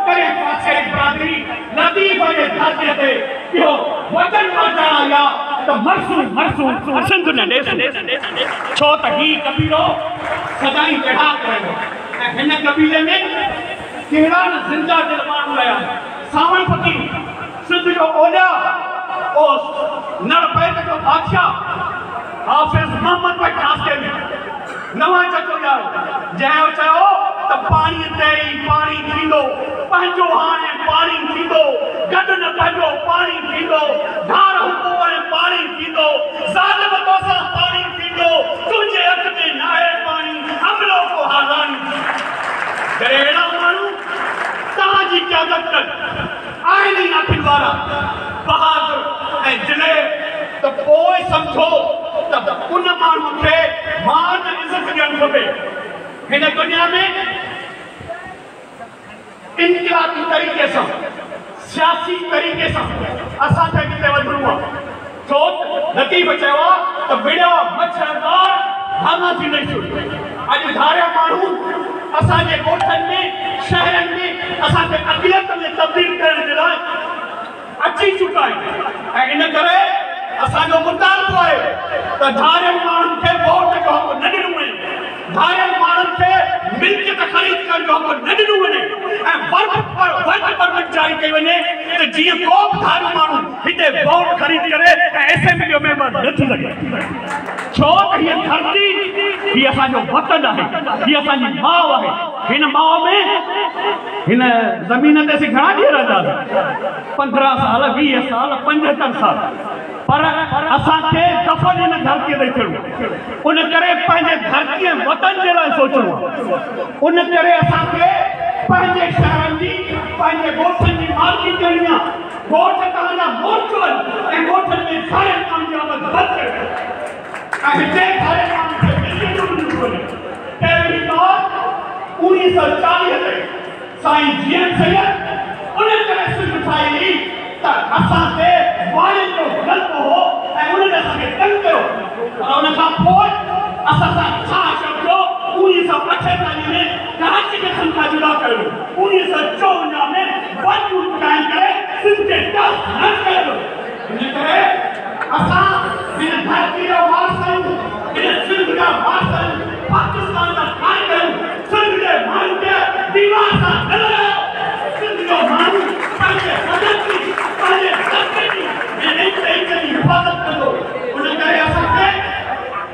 ڪڏهن خاصخيلي برادري لطيف جي ڌرتيء تي اهو وچن ورجائڻ آئي آ ته مرسون مرسون سنڌ نه ڏيسون. ڇو ته هي قبيلو سدائين ويڙهاڪ رهيو ۽ هن قبيلي ۾ ڪهڙا نه زنده دل ماڻهو رهيا آهن. سانوڻ فقير سنڌ جو اولياء اوس نڙ بيت جو بادشاهه حافظ محمد بخش خاصخيلي نوان چچو يارو جنهن چيو ته پاڻيء تي ئي پاڻي ٿيندو، پنهنجو هاڻي پاڻي ٿيندو، گڏ نه پنهنجو پاڻي ٿيندو، ڌار حقوق ۽ پاڻي ٿيندو، ظالم توسان پاڻي ٿيندو، تنهنجي اک ۾ ناهي پاڻي، حملو ڪو هالاڻي ٿيندو. جڏهن اهڙا ماڻهو توهان جي قيادت ڪن، آهن ئي اکين وارا، بهادر ۽ دلير ته پوء سمجهو ته ان ماڻهوء کي مان ۽ عزت ڏيڻ کپي. هن دنيا ۾ انقلابي طريقي سان، سياسي طريقي سان اسان کي اڳتي وڌڻو آهي. ڇو ته لطيف چيو آهي ته وڙهيا مڇر ٻار ڀاڱا ٿيندئي سر. اڄ ڌاريا ماڻهو اسان جي ڳوٺن ۾، شهرن ۾ اسان کي اقليت ۾ تبديل ڪرڻ جي لاء اچي چڪا آهن ۽ ان ڪري اسان جو مطالبو آهي ته ڌارين ماڻهن کي ووٽ جو حق نه ڏنو وڃي، ڌارين ماڻهن کي ملڪيت خريد ڪرڻ جو حق نه ڏنو وڃي ۽ ورڪ پرمٽ جاري ڪئي وڃي ته جيئن ڪو به ڌاريون ماڻهو هتي ووٽ خريد ڪري ۽ اسيمبلي جو ميمبر نه ٿي سگهي. ڇو ته هيء ڌرتي، هي اسان جو وطن آهي، هي اسان جي ماء آهي. هن ماء ۾، هن زمين تي اسين گهڻا ڏينهن رهنداسين؟ 15 سال، 20 سال، 75 سال. پر اسان کي دفن هن ڌرتيء تي ٿيڻو آهي. ان ڪري پنهنجي ڌرتي ۽ وطن جي لاء سوچڻو آهي. ان ڪري اسان کي پنهنجي شهرن جي، پنهنجي ڳوٺن جي مالڪي ڪرڻي آهي. ڳوٺ توهان جا مورچو آهن ۽ ڳوٺن ۾ ڌارين ماڻهن جي آمد بند ڪيو ۽ هتي ڌارين ماڻهن کي ملڪيتون ڏنيون پيون وڃن. پهرين ڳالهه 1940 تي سائين جي ايم سيد ان ڪري سنڌ ٺاهي هئي ته اسان تي واڻين جو غلبو هو ۽ انهن اسان کي تنگ ڪيو پر ان کان پوء اسان سان ڇا حشر ٿيو 1948 ۾ ڪراچي کي سنڌ کان جدا ڪيو ويو 1954 ۾ ون يونٽ قائم ڪري سنڌ کي تهس نهس ڪيو ويو. ان ڪري اسان هن ڌرتي جا وارث آهيون، هن سنڌ جا وارث آهيون، پاڪستان جا مالڪ آهيون، سنڌ جي ماڻهن کي ديوار سان نه لڳايو، سنڌ جو ماڻهو پنهنجي وطن جي، پنهنجي ڌرتي جي هن انچ انچ جي حفاظت ڪندو. ان ڪري اسان کي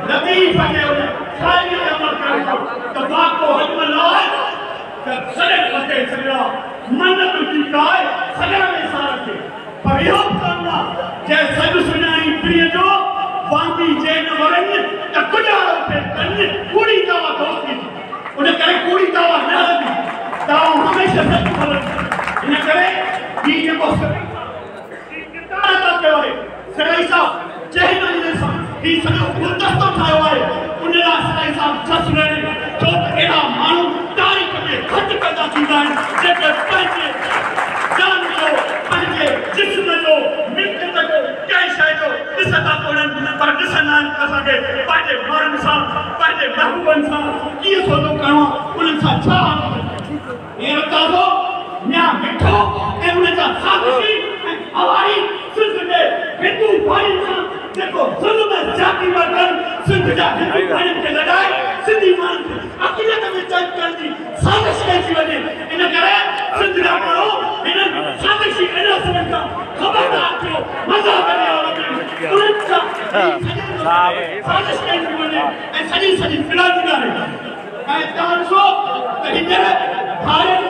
لطيف جي ان شاعريء تي عمل ڪرڻ گهرجي ته واڪو حجم لاء ته سڏن فتح سڳڙا، من تنهنجي ڪاء سڳڙ ۾ سار کي. پر اهو به قانون آ، جنهن سڏ سڃاڻي پرينء جو، واندي جي نه ورن، ته ڪڄاڙو پئي ڪن، ڪوڙي دعويٰ دوستيء جي. ان ڪري ڪوڙي دعويٰ نه هلندي، دعوائون هميشه سچيون هلنديون. ان ڪري هي جيڪو سرائي صاحب هي ڪردار ادا ڪيو آهي، سرائي صاحب جنهن نموني سان هي سڄو گلدستو ٺاهيو آهي، ان لاء سرائي صاحب جس لهڻي، ڇو ته اهڙا ماڻهو تاريخ ۾ گهٽ پيدا ٿيندا آهن، جيڪي پنهنجي جان جو، پنهنجي جسم جو، ملڪيت جو، ڪنهن شيء جو ڏسندا ڪونهن، پر ڏسندا آهن ته اسان کي پنهنجي ماڻهن سان، پنهنجي محبوبن سان ڪيئن سودو ڪرڻو آهي، انهن سان ڇا حال ڪرڻو آهي. هينئر تازو ميان مٺو ۽ ان جا سازشي ۽ حواري سنڌ جي هندو ڀائرن سان جيڪو ظلم ۽ زيادتي پيا ڪن، سنڌ جا هندو ڀائرن کي لڏائي سنڌي ماڻهن کي اقليت ۾ چينج ڪرڻ جي سازش ڪئي ٿي وڃي، ان ڪري سنڌ جا ماڻهو هنن سازشي عناصرن کان خبردار ٿيو، مذهب جي آڙ ۾ انهن سان هي سڄي سازش ڪئي ٿي وڃي ۽ سڄي سڄي پلاننگ آهي. ۽ توهان ڏسو ته هينئر ڌارين